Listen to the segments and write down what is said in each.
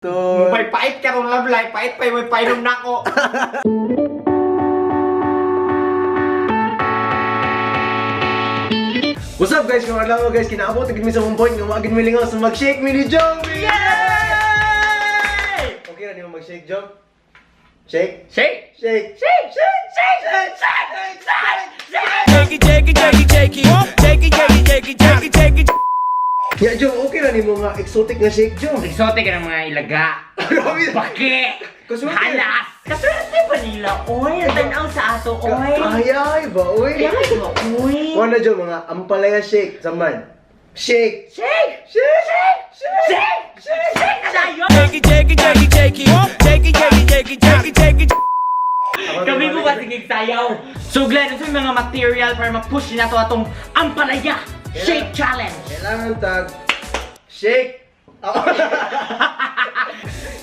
To. May pait ka rong lablay, pait pa may painom nako. What's up, guys? Kung alam mo, guys, kinaabot agad mi sa mong point nga maagin mi lingaw sa mag-shake mi ni Joey! Yay! Okay ra nimo mag-shake, Jom? Shake? Shake! Shake! Shake! Shake! Shake! Shake! Shake! Shake! Jakey, jakey, jakey, jakey, jakey, jakey, jakey, jakey, jakey. Ya, Jom, okay ra nimo nga exotic nga shake, Jom. Exotic ka ng mga ilaga. Grabe. Baki! Kaswerte. Halas! Kaswerte ba nila, oy? Ang tanaw sa ato, oy. Ay, ba, oy. Ay, ba, oy. Wala, Jom, mga ampalaya shake. Saman. Shake! Shake! Shake! Shake! Shake! Shake! Shake! Sayo! Jakey, jakey, jakey, jakey, jakey, jakey, jakey, jakey, jakey. Kami mo kasi sayaw. So Glenn, ano yung mga material para ma-push na to atong ampalaya Shake Challenge? Kailangan tag shake.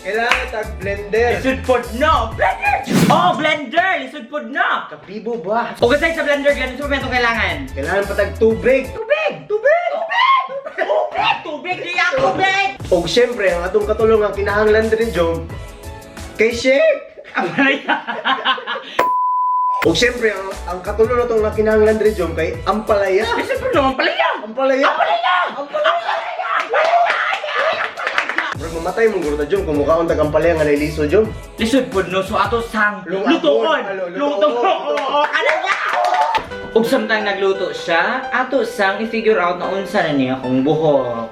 Kailangan tag blender. Lisod pod no! Blender! Oh, blender! Lisod pod no! Kapibo ba? O kasi sa blender, Glenn, ano ba itong kailangan? Kailangan pa tag tubig. Tubig! Tubig! Tubig! Tubig! Tubig! Diya tubig! Og syempre, ang atong katulong ang kinahanglan din Jom kay shake. Ampalaya! Og syempre, ang katulong natong nga kinahanglan din Jom kay ampalaya. Lisod pod no, ampalaya! Ampalaya. Ampalaya! Ampalaya! Ampalaya! Bro, mamatay mong guro ta Jom kung mukhaon tag ampalaya nga nailiso, Jom. Lisod pod no, so ato sang Lungagon. lutoon! Alo, Lutoon! lutoon. Oo, ano niya? Ug samtang nagluto siya, ato sang i-figure out na unsa na niya akong buhok.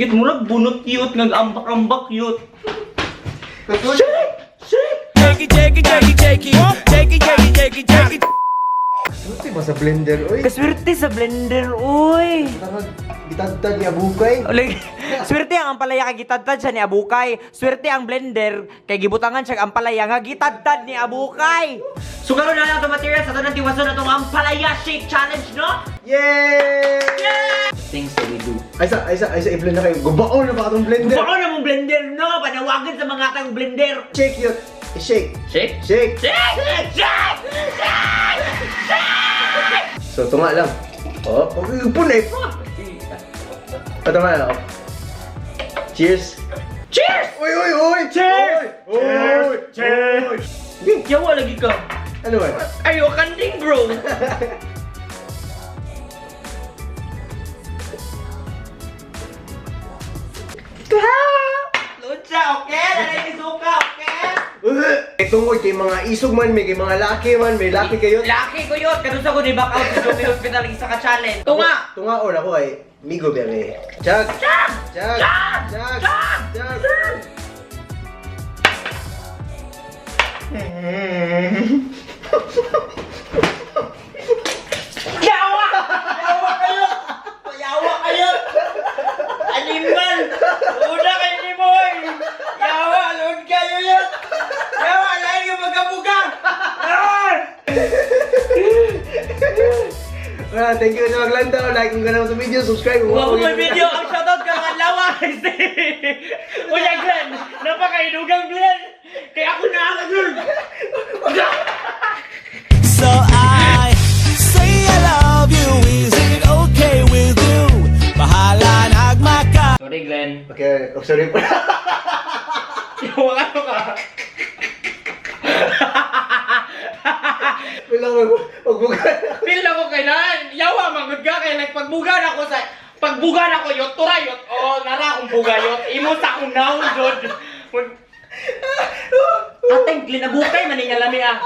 Cute murag bunot cute, nag-ambak-ambak cute. Shake! Shake! Jakey, jakey, jakey, jakey, jakey, jakey, jakey, jakey. Sulti ba sa blender, oy? Kaswerte sa blender, uy! Tangag gitagtag ni abukay. Ulig, swerte ang ampalaya kay gitadtad siya ni Abukay. Swerte ang blender kay gibutangan siya ang ampalaya nga gitadtad ni Abukay. So karon na lang itong materials ato nang tiwason atong ampalaya shake challenge, no? Yay! Things that we do. Ay sa i-blend na kayo. Gubaon na ba atong blender? Baka na mong blender, no? Panawagan sa mga tang blender. Shake yun. Shake. Shake? Shake. Shake! Shake! Shake! Shake! So, tunga lang. Oh, ipon eh. Patama na. Oh. Cheers. Cheers! Uy, uy, uy! Cheers! Uy, uy, Cheers! Uy. Yawa lagi ka. Ano ba? Ayo, kanding, bro. Lucha, okay? Nanay suka, okay? Eh, tungod kay mga isog man, may kay mga laki man, may laki kayo. Laki ko yun. Kanusa ko ni back out sa Joby Hospital isa ka challenge. Tunga! Tunga or ako ay migo bebe. Chag! Chag! Chag! Chag! Chag! Chag! Chag! Yawa! Yawa kayo! Yawa kayo! Animal! Una kayo ni Boy! Yawa! Load kayo yun! Yawa! Lain ka magkabuga! Ah! Ah, thank you sa maglantaw. Like kung ganun sa video, subscribe. Kung Huwag mo may video! Ang shoutout ka mga lawa! Unya Glenn! Napakainugang Glenn! Kaya ako na ang Glenn! So I say I love you, is it okay with you? Bahala nagmaka. Sorry Glenn. Okay, oh, sorry po. Yawa ka ka. Wala ko, wag mo ka. Feel ako kay na, yawa magud ka kay nagpagbuga na ako sa pagbuga na ko yot tura yot. Oh, nara akong buga yot. Imo sa akong naon jud. Ateng Glenn abukay man nga lami ah.